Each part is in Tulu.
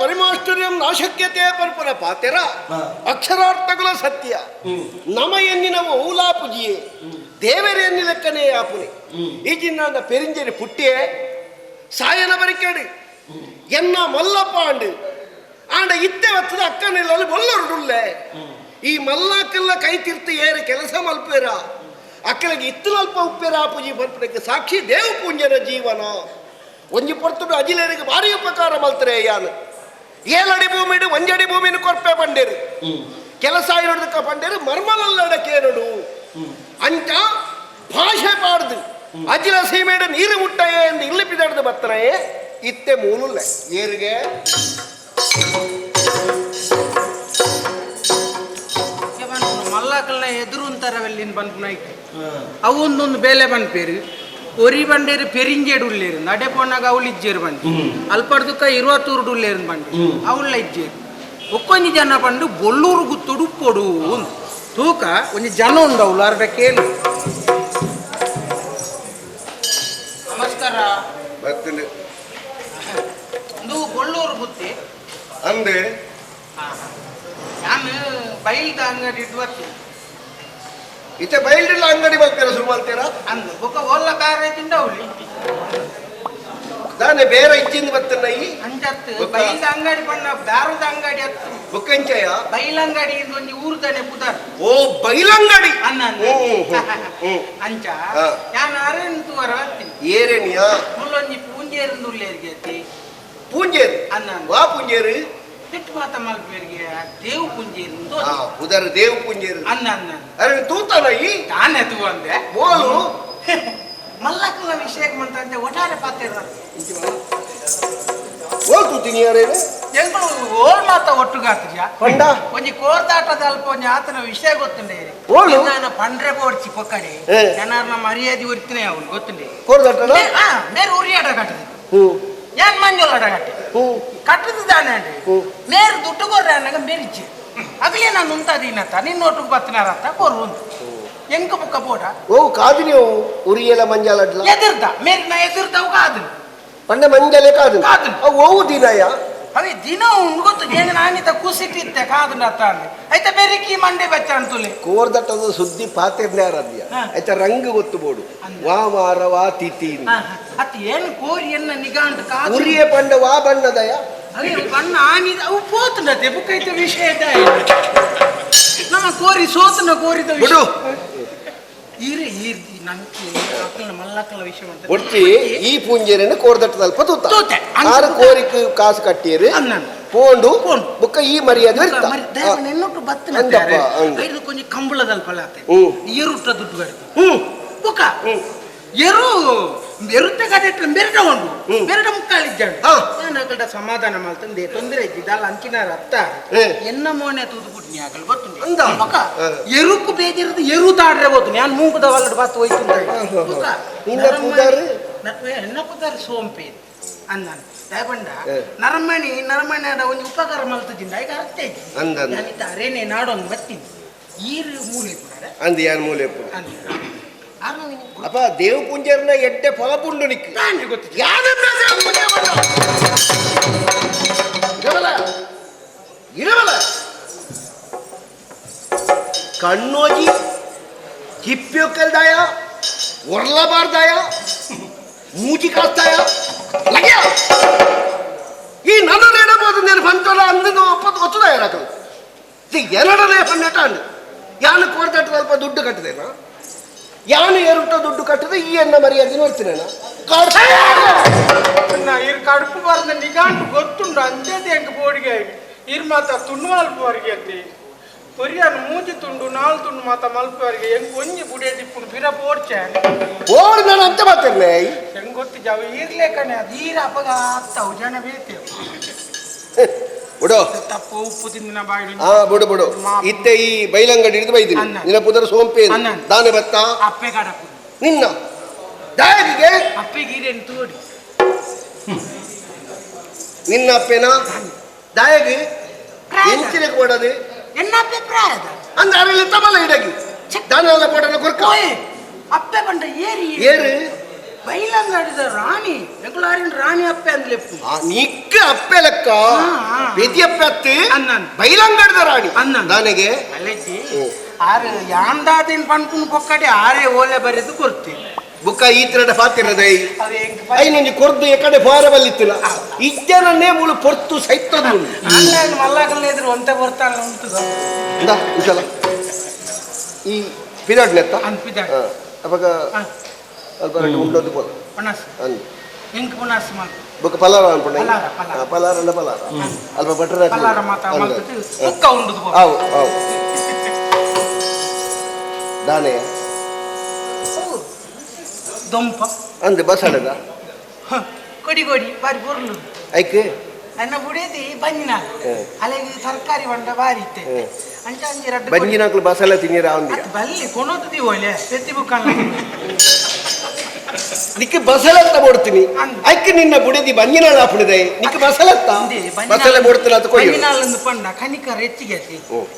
ಪರಮಾಶ್ಚರ್ಯಂ ನಾಶಕ್ಯತೆ ಪರ್ಪರ ಪಾತೆರ ಅಕ್ಷರಾರ್ಥಗಳ ಸತ್ಯ. ನಮ ಎನ್ನಿನವು ಔಲಾಪುಜಿಯೇ ದೇವರ ಎನ್ನಿ ಲೆಕ್ಕನೇ ಆಪುನೆ. ಈ ಜಿನ್ನ ಪೆರಿಂಜರಿ ಪುಟ್ಟಿಯೇ ಸಾಯನ ಬರಿಕೇಡು ಎನ್ನ ಮಲ್ಲಪ್ಪ ಆಂಡು ಆಂಡ ಇತ್ತೆ ಒತ್ತದ ಅಕ್ಕನಿಲ್ಲಲ್ಲಿ ಬೊಲ್ಲರುಡುಲ್ಲೆ. ಈ ಮಲ್ಲಾಕೆಲ್ಲ ಕೈ ತೀರ್ತು ಏರು ಕೆಲಸ ಮಲ್ಪೇರ ಅಕ್ಕಲಿಗೆ ಇತ್ತಲಲ್ಪ ಉಪ್ಪೇರ ಪೂಜಿ ಬರ್ಪಣಕ್ಕೆ ಸಾಕ್ಷಿ ದೇವ ಪೂಂಜನ ಜೀವನ. ಒಂಜಿ ಪೊರ್ತುಡು ಅಜಿಲೇರಿಗೆ ಭಾರಿ ಉಪಕಾರ ಮಲ್ತರೆ. ಯಾನು ಏಳಡಿ ಭೂಮಿಡು ಒಂಜಡಿ ಭೂಮಿನ ಕೊರ್ಪೆ ಬಂಡೇರು ಕೆಲಸ ಇರೋದಕ್ಕ ಬಂಡೇರು ಮರ್ಮಲಲ್ಲಡ ಕೇರಡು ಅಂಚ ಭಾಷೆ ಪಾಡ್ದು ಅಜಿಲ ಸೀಮೆಡು ನೀರು ಮುಟ್ಟಯೇ ಎಂದು ಇಲ್ಲಿ ಪಿದಾಡ್ದು ಬತ್ತನೆಯೇ ಇತ್ತೆ ಮೂಲುಲ್ಲೆ ಏರಿಗೆ ಮಲ್ಲಾಕಲ್ನ ಎದುರು ಅಂತಾರವಲ್ಲಿನ ಪನ್ಪುನ ಐತೆ. ಅವು ಒಂದೊಂದು ಬೇಲೆ ಪನ್ಪೇರು. ಒರಿ ಬಂಡೇರು ಪೆರಿಂಜೇಡು ಉಲ್ಲೇರು ನಡೆ ಪೋನಾಗ ಅವಳು ಇಜ್ಜೇರು ಬಂಡಿ ಅಲ್ಪಡ್ದುಕ್ಕ ಇರುವತ್ತೂರು ಉಲ್ಲೇರು ಬಂಡಿ ಅವಳ ಇಜ್ಜೇರು. ಒಕ್ಕೊಂಜಿ ಜನ ಪಂಡು ಬೊಳ್ಳೂರು ಗುತ್ತುಡು ಪೊಡು ತೂಕ ಒಂಜಿ ಜನ ಉಂಡು ಅವಳು ಅರ್ಧ ಕೇಳು. ನಮಸ್ಕಾರ. ಬರ್ತೇನೆ. ಒಂದು ಬೊಳ್ಳೂರು ಗುತ್ತಿ. ಅಂದೆ. ನಾನು ಬೈಲ್ದ ಅಂಗಡಿ ಇಟ್ಟು ಬರ್ತೀನಿ. ಇತ್ತೆ ಬೈಲ್ಡಿಲ್ಲ ಅಂಗಡಿ ಬರ್ತೀರಾ ಶುರು ಮಾಡ್ತೀರಾ? ಅಂದು ಬೊಕ್ಕ ಒಲ್ಲ ಬ್ಯಾರೇಜಿಂದ ಅವಳು ಇಟ್ಟಿ. ದಾನೆ ಬೇರೆ ಇಚ್ಚಿಂದ ಬರ್ತೇನೆ ಈ ಅಂಚತ್ತು. ಬೊಕ್ಕ? ಬೈಲ್ದ ಅಂಗಡಿ ಬಣ್ಣ ಬ್ಯಾರದ ಅಂಗಡಿ ಹತ್ತು. ಬೊಕ್ಕಂಚಯ. ಬೈಲಂಗಡಿ ಇದು ಒಂಜಿ ಊರ್ದನೆ ಪುದರ್. ಓ ಬೈಲಂಗಡಿ. ಅನ್ನ ಅನ್ನ. ಹ್ಮ್, ಹ್ಮ್, ಹ್ಮ್. ಅಂಚ. ಹಾ. ನಾನು ಅರೆನ್ ತೂವರ ಬರ್ತೀನಿ. ಏರೇನಿಯಾ? ಮುಲ್ಲೊಂಜಿ ಪೂಂಜೇರಿಂದ ಉಲ್ಲೇರಿಗೆ ಅತ್ತಿ. ಪೂಂಜೇರು. ಅನ್ನ ಅನ್ನ. ವಾ ಪೂಂಜೇರು? ಪೆಟ್ಟು ಮಾತ ಮಲ್ಪೇರಿಗೆ ದೇವು ಪೂಂಜೇರಿಂದ. ಹಾ ಉದರ ದೇವ್ ಪೂಂಜೇರು. ಅನ್ನ ಅನ್ನ. ಅರೆ ತೂತಾನ ಈ. ತಾನೇ ತೂವಂದೆ. ಬೋಲು. ಮಲ್ಲಕ್ಕಲ ವಿಷಯಕ್ಕೆ ಮಂತ ಒಟ್ಟಾರೆ ಪಾತ್ರ. ಓಲ್ ತೂತೀನಿ ಯಾರೇನು? ಎಂಕುಲು ಓಲ್ ಮಾತ ಒಟ್ಟುಗಾತ್ರಿಯ. ಪಂಡ? ಒಂಜಿ ಕೋರ್ದಾಟದ ಅಲ್ಪ ಒಂಜಿ ಆತನ ವಿಷಯ ಗೊತ್ತುಂಡೆ. ಓಲು? ನಾನು ಪಂಡ್ರೆ ಬೋಡ್ಚಿ ಪೊಕ್ಕಡೆ. ಏ. ಜನರ್ನ ಮರ್ಯಾದೆ ಒರಿತಿನೇ ಅವನು ಗೊತ್ತುಂಡೆ. ಕೋರ್ದಟ್ಟನ. ಮೇರೆ ಉರಿಯಾಟ ಕಟ್ಟದ. ಹ್ಮ್. ಏನ್ ಮಂಜುಲಾಟ ಕಟ್ಟೆ. ಹ್ಮ್. ಕಟ್ಟದ ದಾನೆ. ಹ್ಮ್. ಮೇರು ದುಡ್ಡು ಕೊರ್ರೆ ಅನ್ನಗ ಮೇರಿಜ್ಜೆ ಅಗಲೇ ನಾನು ಉಂತಾದೀನತ್ತ ನಿನ್ನ ಒಟ್ಟಿಗೆ ಬತ್ತಿನಾರತ್ತ ಕೊರು ಒಂದು ಎಂಕ ಬುಕ್ಕ ಬೋಡ. ಓ ಕಾದಿನಿ ಉರಿಯಲ ಮಂಜಾಲಡ್ಲ. ಎದುರ್ದ ಮೇರಿ ನಾ ಎದುರ್ದವು ಕಾದು. ಪಂಡ ಮಂಜಲೆ ಕಾದು. ಕಾದು. ಅವು ಓವು ದಿನಯ? ಅವೇ ದಿನ ಉಂಡು ಗೊತ್ತು ಏನು ನಾನಿತ ಕುಸಿಟ್ಟಿತ್ತೆ ಕಾದು ಅತ್ತ ಅಂದೆ ಐತ ಬೆರಿಕಿ ಮಂಡೆ ಬಚ್ಚ ಅಂತುಲೆ. ಕೋರ್ದಟ್ಟದ ಸುದ್ದಿ ಪಾತಿರ್ನ್ಯಾರದ್ಯ. ಹಾ. ಆಯ್ತ ರಂಗ್ ಗೊತ್ತು ಬೋಡು. ಅಂದ. ವಾ ವಾರ ವಾ ತಿಥಿ. ಅತ್ತ ಏನು ಕೋರಿ ಎನ್ನ ನಿಗಾಂಟು ಕಾದು. ಉರಿಯ ಪಂಡ ವಾ ಬಣ್ಣದಯ? ಅವೇ ಬಣ್ಣ ಆನಿದ ಅವು ಪೋತುಂಡತೆ ಬುಕ್ಕೈತ ವಿಷಯ ನಮ್ಮ ಕೋರಿ ಸೋತನ ಕೋರಿದ ವಿಷಯ. ಬಿಡು. ಈರೆ ಈರ್ ನಂಗೆ ಅಕ್ಕಲ ಮಲ್ಲಕ್ಕಲ ವಿಷಯ ಅಂತ. ಒಟ್ಟಿ ಈ ಪೂಂಜೇರಿನ ಕೋರ್ದಟ್ಟದ ಅಲ್ಪ ತೂತ. ತೂತೆ. ಆರು ಕೋರಿಕ್ ಕಾಸು ಕಟ್ಟಿಯರು. ಅನ್ನ. ಪೋಂಡು. ಪೋಂಡು. ಬುಕ್ಕ ಈ ಮರ್ಯಾದೆ ಇರ್ತ. ನೆನ್ನೊಟ್ಟು ಬತ್ತಿನ. ಅಂದಪ್ಪ, ಅಂದ. ಐದು ಕೊಂಚ ಕಂಬಳದಲ್ಪ ಹ್ಮ್. ಎರುಟ್ಟ ದುಡ್ಡು ಬರ್ತದೆ. ಹ್ಮ್. ಬುಕ್ಕ ಹ್ಮ್. ಎರು ಎರುತ್ತ ಕಡೆಟ್ ಬೆರಡ ಉಂಡು. ಹ್ಮ್. ಬೆರಡ ಮುಕ್ಕಾಳಿದ್ದಾಳೆ. ಹಾ. ನಾನು ಅಕಲ್ಡ ಸಮಾಧಾನ ಮಲ್ತಂದೆ ತೊಂದರೆ ಇದ್ದಿದ್ದಲ್ಲ ಅಂಚಿನಾರ ಅತ್ತ. ಹೇ. ಎನ್ನ ಮೋನೆ ತೂದು ಬಿಡ್ನಿ ಆಗಲ್ ಗೊತ್ತುಂಟು. ಅಂದ. ಬೊಕ್ಕ ಹಾ. ಎರುಕು ಬೇದಿರದು ಎರು ತಾಡ್ರೆ ಗೊತ್ತು ನಾನು ಮೂಗುದ ವಲ್ಲಡ್ ಬತ್ತು ಹೋಯ್ತು. ಹಾ, ಹಾ, ಹಾ. ಬೊಕ್ಕ ನಿನ್ನ ನರಮಣಿ- ಪುದರ್? ಎನ್ನ ಪುದರ್ ಸೋಂಪೆ ಅಂದ ದಯಪಂಡ. ಹೇ. ನರಮಣಿ ನರಮಣಿ ಒಂಜಿ ಉಪಕಾರ ಮಲ್ತದಿಂದ ಈಗ ಅರ್ಥ ಆಯ್ತು. ಅಂದ, ಅಂದ. ನಾನಿತ್ತ ಅರೇನೆ ನಾಡೊಂದು ಬತ್ತೀನಿ ಈರು ಮೂಲೆ ಕೂಡ. ಅಂದ ಯಾನ್ ಮೂಲೆ ಪುಡ. ಅಂದ ಆರು. ಅಪ್ಪ ದೇವ್ ಪೂಂಜೇರ್ನ ಎಡ್ಡೆ ಫಲ ಪುಂಡು ನಿಕ್. ತಾನೇ ಗೊತ್ತು. ಯಾವ್ದನ್ನ ದೇವ್ ಪೂಂಜೆ ಬಣ್ಣ? ಇರವಲ ಇರವಲ ಕಣ್ಣೋಜಿ ಕಿಪ್ಪಿಯೊಕ್ಕಲ್ದಾಯ ಒರ್ಲಬಾರ್ದಾಯ ಮೂಜಿ ಕಾಸ್ತಾಯ ಲಗ್ಯ ಈ ನನ್ನ ನೇಡಬಹುದು నేను పంచೋಲ ಅಂದು ಒಪ್ಪದು ಒತ್ತುದಾಯ ರಾಕಲು ಎರಡನೇ ಪನ್ನೆಟ ಅಂದು ಯಾನು ಕೋರ್ದಟ್ಟು ಸ್ವಲ್ಪ ದುಡ್ಡು ಕಟ್ಟದೇನಾ ಯಾನು ಏರುಟ ದುಡ್ಡು ಕಟ್ಟದೆ ಈ ಎನ್ನ ಮರ್ಯಾದೆ ನೋಡ್ತೀನೇನ. ಇರ್ ಕಡುಪು ಬರ್ದ ನಿಗಾಂಟು ಗೊತ್ತುಂಡು ಅಂಚೆದೆ ಎಂಕ್ ಬೋಡಿಗೆ ಇರ್ ಮಾತ ತುಂಡು ಮಲ್ಪುವರಿಗೆ ಅತ್ತಿ ಕೊರಿಯಾನು ಮೂಜಿ ತುಂಡು ನಾಲ್ ತುಂಡು ಮಾತ ಮಲ್ಪುವರಿಗೆ ಎಂಕ್ ಒಂಜಿ ಬುಡೆ ದಿಪ್ಪುನು ಪಿರ ಪೋಡ್ಚೆ. ಓಡ್ ನಾನು ಅಂತ ಮಾತೇನೆ. ಹೆಂಗ್ ಗೊತ್ತು ಜಾವ ಈರ್ಲೇಕನೆ ಅದು ಈರ ಅಪಗ ಅತ್ತವು ಜನ ಬೇತೆ. ಬಿಡು. ತಪ್ಪು ಉಪ್ಪು ತಿಂದಿನ ಬಾಯಿ. ಹಾ ಬಿಡು ಬಿಡು ಇತ್ತೆ ಈ ಬೈಲಂಗಡಿ ಹಿಡಿದು ಬೈದಿನಿ. ಅನ್ನ. ನಿನ್ನ ಪುದರ್ ಸೋಂಪೆ. ಅನ್ನ. ದಾನೆ ಬತ್ತ. ಅಪ್ಪೆ ಕಡಪು. ನಿನ್ನ ದಾಯಕಿಗೆ. ಅಪ್ಪೆ ಗೀರೇನು ತೋಡಿ. ನಿನ್ನ ಅಪ್ಪೆನ ದಾಯಗಿ ಎಂಚಿನಕ್ಕೆ ಕೊಡದು? ಎನ್ನ ಅಪ್ಪೆ ಪ್ರಾಯದ. ಅಂದ್ರೆ ಅರಲ್ಲಿ ತಮಲ ಇಡಗಿ ದಾನೆಲ್ಲ ಕೊಡಲ್ಲ ಕೊರ್ಕ. ಓಯ್ ಅಪ್ಪೆ ಬಂಡ ಏರಿ. ಏರು. ಬೈಲಂಗಡಿದ ರಾಣಿ ಎಂಕುಲಾರಿನ ರಾಣಿ ಅಪ್ಪೆ ಅಂದ್ಲೆಪ್ಪು. ನಿಕ್ಕ ಅಪ್ಪೆ ಲೆಕ್ಕ. ಹಾ, ಹಾ. ಪೆದಿಯಪ್ಪೆ ಅತ್ತಿ. ಅಣ್ಣನ್. ಬೈಲಂಗಡದ ರಾಣಿ ಅಣ್ಣನ್. ನನಗೆ ಅಲ್ಲೆಜ್ಜಿ. ಹ್ಮ್. ಆರು ಯಾಂದಾದಿನ ಪನ್ಪುನ್ ಪೊಕ್ಕಡೆ ಆರೇ ಓಲೆ ಬರೆದು ಕೊರ್ತಿ. ಬುಕ್ಕ ಈ ತಿರಡ ಫಾತಿರದೈ. ಅವು ಎಂಕ್ ಐನೊಂಜಿ ಕೊರ್ದು ಎಕಡೆ ಫಾರ ಬಲ್ಲಿತ್ತಿಲ್ಲ ಇಜ್ಜನನ್ನೇ ಮೂಳು ಪೊರ್ತು ಸೈತದು. ಆನ್ಲೈನ್ ಮಲ್ಲಾಗಲ್ಲ ಎದುರು ಒಂತೆ ಬರ್ತಾನ ಉಂಟು. ಇಂದ ಇಂಚಲ ಈ ಪಿದಾಡ್ ನೆತ್ತ. ಅಂದ್ ಪಿದಾಡ್. ಅವಾಗ ಅಲ್ಪ ರಡ್ಡ್ ಉಂಡೊಂದು ಪೋಲ. ಪಣಸ್. ಅಂದ್. ಎಂಕ್ ಪುಣಸ್ ಮಲ್ತು. ಬೊಕ್ಕ ಪಲಾರ ಅನ್ಪುಂಡ. ಪಲಾರ, ಪಲಾರ. ಪಲಾರ ಅಂಡ ಪಲಾರ ಅಲ್ಪ ಬಟರ್. ಪಲಾರ ಮಾತ ಮಲ್ತುದು ಬುಕ್ಕ ಉಂಡುದು ಪೋ. ಆವು ಆವು ದಾನೆ. ದೊಂಪ. ಅಂದ್ ಬಸಳೆದ. ಹ, ಕೊಡಿ ಕೊಡಿ ಬಾರಿ ಪೊರ್ಲು. ಐಕ್. ಅನ್ನ ಬುಡೇದಿ ಬಂಜಿನ. ಅಲೆಗೆ ತರಕಾರಿ ಬಂಡ ಬಾರಿ ಇತ್ತೆ. ಅಂಚ ಅಂಜಿ ರಡ್ಡ್ ಕೊಡಿ. ಬಂಜಿನಾಕ್ಲು ಬಸಳೆ ತಿನ್ನಿರ ಅವಂದಿಯ. ಅತ್ ಬಲ್ಲಿ ಕೊನೊದು ದಿವೋಲೆ ಪೆತ್ತಿ ಬುಕ್ಕಲ್ಲ. ನಿಕ್ಕೆ ಬಸಳೆತ್ತ ಬೋಡ್ತೀನಿ. ಅಂದ್. ಐಕ್ ನಿನ್ನ ಬುಡದಿ ಬಂಜಿನಾಳ ಆಪುಣಿದೆ ನಿಕ್ಕೆ ಬಸಳೆತ್ತ ಬಸಳೆ ಬೋಡ್ತಿಲ್ಲ ಅಂತ ಕೊಯ್ಯು. ಬಂಜಿನಾಳಂದು ಪಂಡ ಕನಿಕರ ಹೆಚ್ಚಿಗೆ ಅತಿ.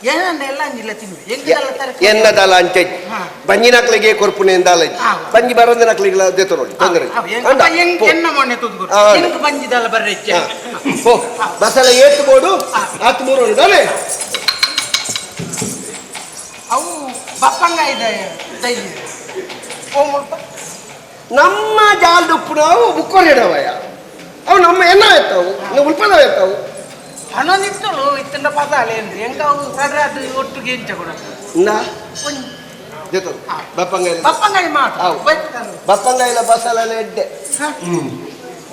ಏನಂಡ ಎಲ್ಲ ಅಂಜಿಲ್ಲ ತಿನ್ನುವೆ ಎಂಕದಲ್ಲ ತರಕಾರಿ. ಎನ್ನದಾಲ ಅಂಚೆ. ಹಾ. ಬಂಜಿನಾಕ್ಲಿಗೆ ಕೊರ್ಪುಣೆ ಎಂದಾಲ. ಹಾ. ಬಂಜಿ ಬರಂದಿನಾಕ್ಲಿಗೆ ದೆತ್ತೊನೊಳಿ ತೊಂದರೆ. ಅಂಡ, ಪೋ. ಎನ್ನ ಮೊನ್ನೆ ತುದ್ಗುರು. ಹಾ. ಎಂಕ್ ಬಂಜಿದಲ್ಲ ಬರ್ರೆ ಹೆಚ್ಚೆ. ಹಾ. ಪೋ ಬಸಳೆ ಏತು ಬೋಡು ಆತು ಮೂರು ತಾನೆ. ಅವು ಬಪ್ಪಂಗ ಇದೆ ದೈ ಓ ಮುಲ್ಪ. ನಮ್ಮ ಜಾಲ್ದುಪ್ಪು ನಾವು ಬುಕ್ಕೊರಿಡವಯ್ಯ ಅವು ನಮ್ಮ ಎನ್ನ ಆಯ್ತಾವು ನೀವು ಉಲ್ಪದ ಆಯ್ತಾವು. ಹಣನಿತ್ತಳು ಇತ್ತಂಡ ಪದಾಳೆ ಅಂದ್ರೆ ಎಂಕ ಅವು ರಡ್ರಾದು ಒಟ್ಟಿಗೆ ಎಂಚ ಕೂಡ. ಇಂದ. ಒಂಜಿ ಜೊತೆ ಬಪ್ಪಂಗ. ಬಪ್ಪಂಗಾಯಿ ಮಾತ್ರ. ಅವು. ಬಪ್ಪಂಗಾಯಿಲ ಬಸಳೆ ಎಡ್ಡೆ.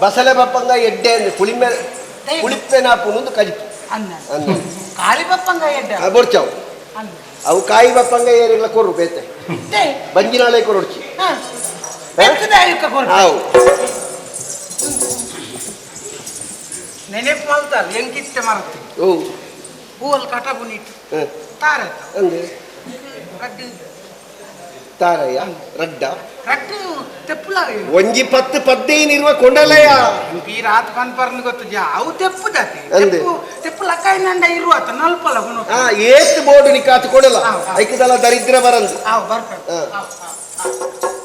ಬಸಳೆ ಬಪ್ಪಂಗ ಎಡ್ಡೆ ಅಂದ್ರೆ ಪುಳಿ ಮೇಲೆ ಪುಳಿಪ್ಪೆನಾಪುನೊಂದು ಕಜಿಪು. ಅನ್ನ. ಅಂದ. ಕಾಲಿ ಬಪ್ಪಂಗಾಯಿ ಎಡ್ಡೆ. ಬೊಡ್ಚಾವು. ಅನ್ನ. ಅವು ಕಾಯಿ ಬಪ್ಪಂಗ ಏರಿಗಳ ಕೊರು ಬೇತೆ. ಬಂಜಿನಾಳೆ ಕೊರೊಡ್ಚಿ. ಬೆತ್ತದ ಆಯುಕ್ಕ ಕೊರ್ಪೆ. ಆವು. ನೆನೆಪು ಮಲ್ತಾಲ್ ಎಂಕಿತ್ತೆ ಮರತ್ತು. ಓ. ಹೂವಲ್ ಕಟಬುನಿಟ್ಟು. ತಾರತ. ಅಂದೆ. ರಡ್ಡು. ತಾರಯ್ಯ ರಡ್ಡ. ರಡ್ಡು ತೆಪ್ಪುಲ. ಒಂಜಿ ಪತ್ತು ಪದ್ದೇನಿರುವ ಕೊಂಡಲಯ್ಯ. ಈ ರಾತ್ ಪನ್ಪರ್ನ ಗೊತ್ತು ಜಾ ಅವು ತೆಪ್ಪು ಜಾತಿ. ಅಂದೆ. ತೆಪ್ಪು ತೆಪ್ಪು ಲಕ್ಕಾಯಿನಂಡ ಇರುವ ಆತ ನಲ್ಪಲ ಗುಣ. ಆ ಏತ್ ಬೋರ್ಡು ನಿಕಾತು ಕೊಡಲ್ಲ. ಆವು, ಆವು. ಐಕದಲ್ಲ ದರಿದ್ರ ಬರಂದು. ಆವು ಬರ್ಪೆ. ಹಾ. ಆವು, ಆವು, ಆವು.